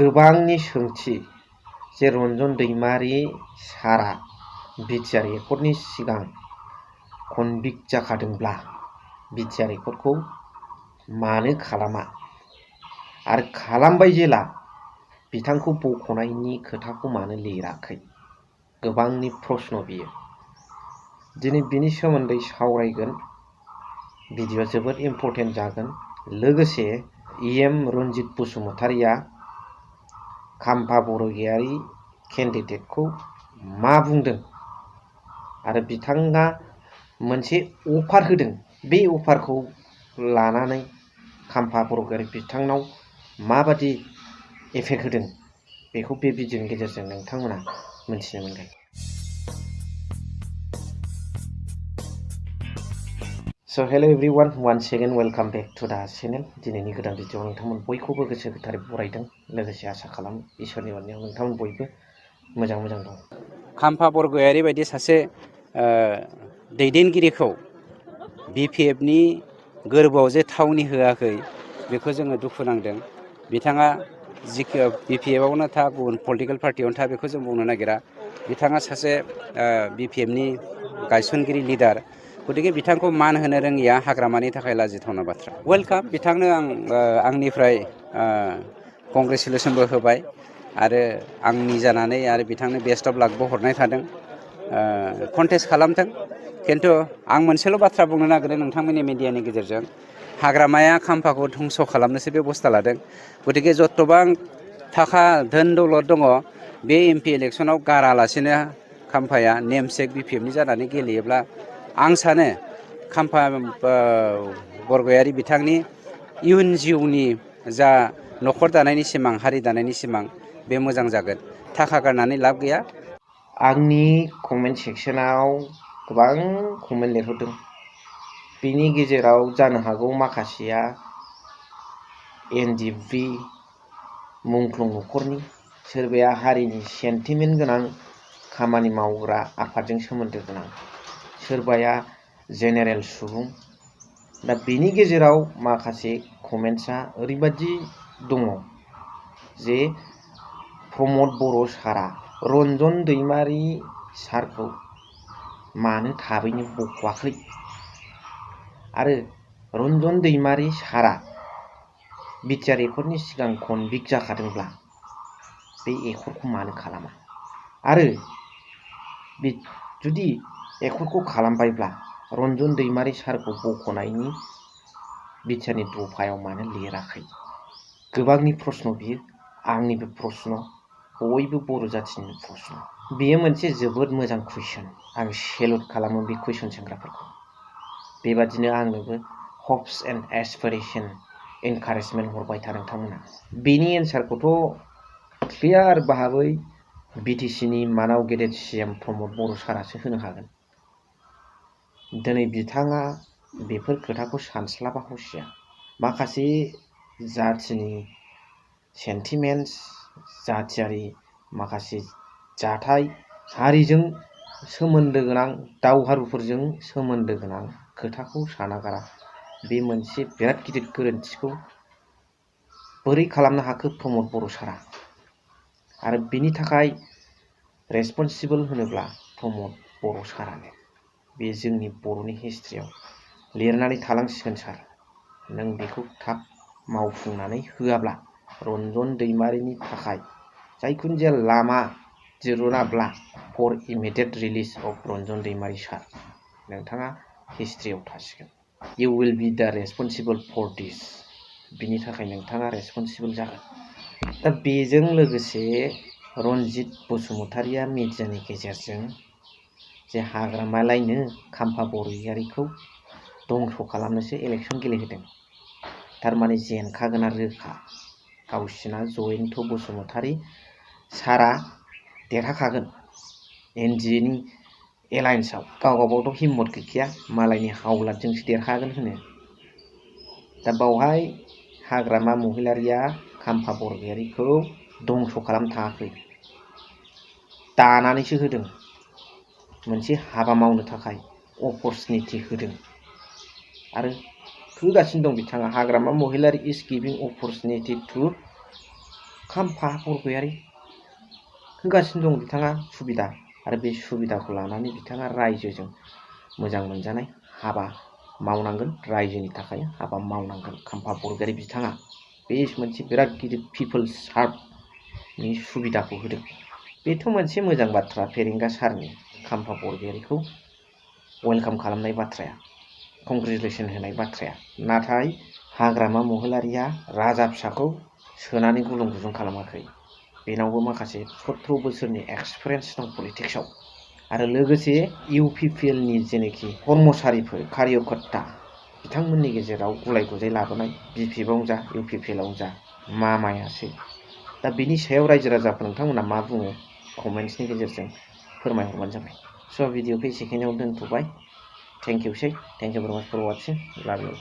गोबांनि सोंथि जे रन्जन दैमारि सारा बिटिआर एकर्डनि सिगां कनभिक्ट जाखादोंब्ला बिटिआर एकर्डखौ मानो खालामा आरो खालामबाय जेला बिथांखौ बख'नायनि खोथाखौ मानो लिराखै? गोबांनि प्रश्न बियो। दिनै बिनि सोमोन्दै सावरायगोन। भिडिअआ जोबोद इम्पर्टेन्ट जागोन। लोगोसे इएम रन्जित बसुमतारिया खाम्फा बरगयारि केन्डिडेटखौ मा बुंदों आरो बिथाङा मोनसे अफार होदों। बे अफारखौ लानानै खाम्फा बरगयारि बिथांनाव माबादि इफेक्ट होदों बेखौ बे भिडिअनि गेजेरजों नोंथांमोना मिथिनो मोनगोन। So hello everyone, once again welcome back to the channel. दिनैनि गोदान भिडिअआव नोंथांमोन बयखौबो गोसो गोथारै बरायदों। लोगोसे आसा खालामो इसोरनि अननायाव नोंथांमोन बयबो मोजां दं। खाम्फा बरगयारि बायदि सासे दैदेनगिरिखौ बिपिएफनि गोरबोआव जे थावनि होआखै बेखौ जोङो दुखु नांदों। बिथाङा बिपिएफआवनो था गुबुन पलिटिकेल पार्टियावनो था बेखौ जों बुंनो नागिरा। बिथाङा सासे बिपिएफनि गायसनगिरि लिडार। गतिके बिथांखौ मान होनो रोङिया हाग्रामानि थाखाय लाजिथावना बाथ्रा। वेलकाम, बिथांनो आं आंनिफ्राय कंग्रेचुलेसनबो होबाय आरो आंनि जानानै आरो बिथांनो बेस्ट अफ लाकबो हरनाय थादों। कन्टेस्ट खालामथों, खिन्थु आं मोनसेल' बाथ्रा बुंनो नागिरदों नोंथांमोननि मिडियानि गेजेरजों। हाग्रामाया खाम्फाखौ धंस' खालामनोसो बेबस्था लादों। गतिके जतबां थाखा धोन दौलत दङ बे एमपि इलेक्सनाव गारालासिनो खाम्फाया नेमसेक बिपिएफनि जानानै गेलेयोब्ला आं सानो खाम्फा बरगयारि बिथांनि इयुन जिउनि जा न'खर दानायनि सिमां, हारि दानायनि सिमां, बे मोजां जागोन। थाखा गारनानै लाब गैया। आंनि कमेन्ट सेक्सनाव गोबां कमेन्ट लिरहरदों। बिनि गेजेराव जानो हागौ माखासेया एनडिएफबि मुंख्लं न'खरनि, सोरबाया हारिनि सेन्टिमेन्ट गोनां खामानि मावग्रा आफादजों सोमोन्दो गोनां, सोरबाया जेनेरेल सुबुं। दा बेनि गेजेराव माखासे कमेन्ट्सआ ओरैबादि दङ जे प्रमद बर' सारा रन्जन दैमारि सारखौ मानो थाबैनो बख'वाखै आरो रन्जन दैमारि सारा बिटिआर एकर्डनि सिगां कनभिक्ट जाखादोंब्ला बे एकर्डखौ मानो खालामा आरो जुदि एकर्डखौ खालामबायब्ला रन्जन दैमारि सारखौ बख'नायनि बिटिआरनि दफायाव मानो लिराखै? गोबांनि प्रश्न बियो, आंनिबो प्रश्न, बयबो बर' जाथिनि प्रश्न। बेयो मोनसे जोबोद मोजां कुइसन। आं सेलुट खालामो बे कुइसन सोंग्राफोरखौ। बेबादिनो आंनोबो हप्स एन्ड एसपिरेसन एनकारेजमेन्ट हरबाय था नोंथांमोना। बेनि एन्सारखौथ' क्लियार भाबै बिटिसिनि मानाव गेदेर सिएम प्रमद बर' सारासो होनो हागोन। दिनै बिथाङा बेफोर खोथाखौ सानस्लाबा हसिया। माखासे जाथिनि सेन्टिमेन्टस, जाथियारि माखासे जाथाय, हारिजों सोमोन्दो गोनां, दावहारुफोरजों सोमोन्दो गोनां खोथाखौ सानागारा। बे मोनसे बिराद गिदिर गोरोन्थिखौ बोरै खालामनो हाखो प्रमद बर' सारा? आरो बिनि थाखाय रेसपन्सिबोल होनोब्ला प्रमद बर' सारानो। बे जोंनि बर'नि हिस्ट्रियाव लिरनानै थालांसिगोन सार। नों बेखौ थाब मावफुंनानै होआब्ला रन्जन दैमारिनि थाखाय जायखुनु जाया लामा दिरुनाब्ला for immediate release of Ranjan Daimari sir, नोंथाङा हिस्ट्रियाव थासिगोन। इउ विल बि दा रेसपन्सिबोल फर दिस। बिनि थाखाय नोंथाङा रेसपन्सिबोल जागोन। दा बेजों लोगोसे रन्जित बसुमतारिया मिडियानि गेजेरजों जे हाग्रामालायनो खाम्फा बरगयारिखौ दंस' खालामनोसो इलेक्सन गेलेहोदों, थारमाने जेनखागोना रोखा। गावसिना जयन्त बसुमतारि सारा देरहाखागोन एनडिएनि एलायन्सआव। गावबागावथ' हिम्मत गैखाया, मालायनि हावलादजोंसो देरहागोन होनो। दा बावहाय हाग्रामा महिलारिया खाम्फा बरगयारिखौ दंस' खालामनो थाङाखै, दानानैसो होदों। मोनसे हाबा मावनो थाखाय अपरचुनिटि होदों आरो होगासिनो दं बिथाङा। हाग्रामा महिलारि इज गिभिं अपरचुनिटि टु खाम्फा बरगयारि होगासिनो दं बिथाङा सुबिदा, आरो बे सुबिदाखौ लानानै बिथाङा रायजोजों मोजां मोनजानाय हाबा मावनांगोन, रायजोनि थाखाय हाबा मावनांगोन। खाम्फा बरगयारि बिथाङा बे मोनसे बिराद गिदिर पिपोल्स हार्टनि सुबिदाखौ होदों। बेथ' मोनसे मोजां बाथ्रा फेरेंगा सारनि खाम्फा बरगयारिखौ वेलकाम खालामनाय बाथ्राया, कंग्रेचुलेसन होनाय बाथ्राया। नाथाय हाग्रामा महिलारिया राजा फिसाखौ सोनानै गुलुं गुजुं खालामाखै। बेनावबो माखासे 17 बोसोरनि एक्सपिरियेन्स दं पलिटिक्सआव, आरो लोगोसे UPPLनि जेनोखि कर्मचारिफोर कार्यकर्ता बिथांमोननि गेजेराव गुलाय गुजाय लाबोनाय BPFआवनो जा UPPLआवनो जा मामायासै। दा बिनि सायाव रायजो राजाफोर नोंथांमोना मा बुङो कमेन्ट्सनि गेजेरजों फोरमायहरबानो जाबाय। स' भिडिअखौ एसेखिनियाव दोनथ'बाय। थेंक इउसै, थेंक इउ भेरि माच फर वाचिं, लाभ इउ।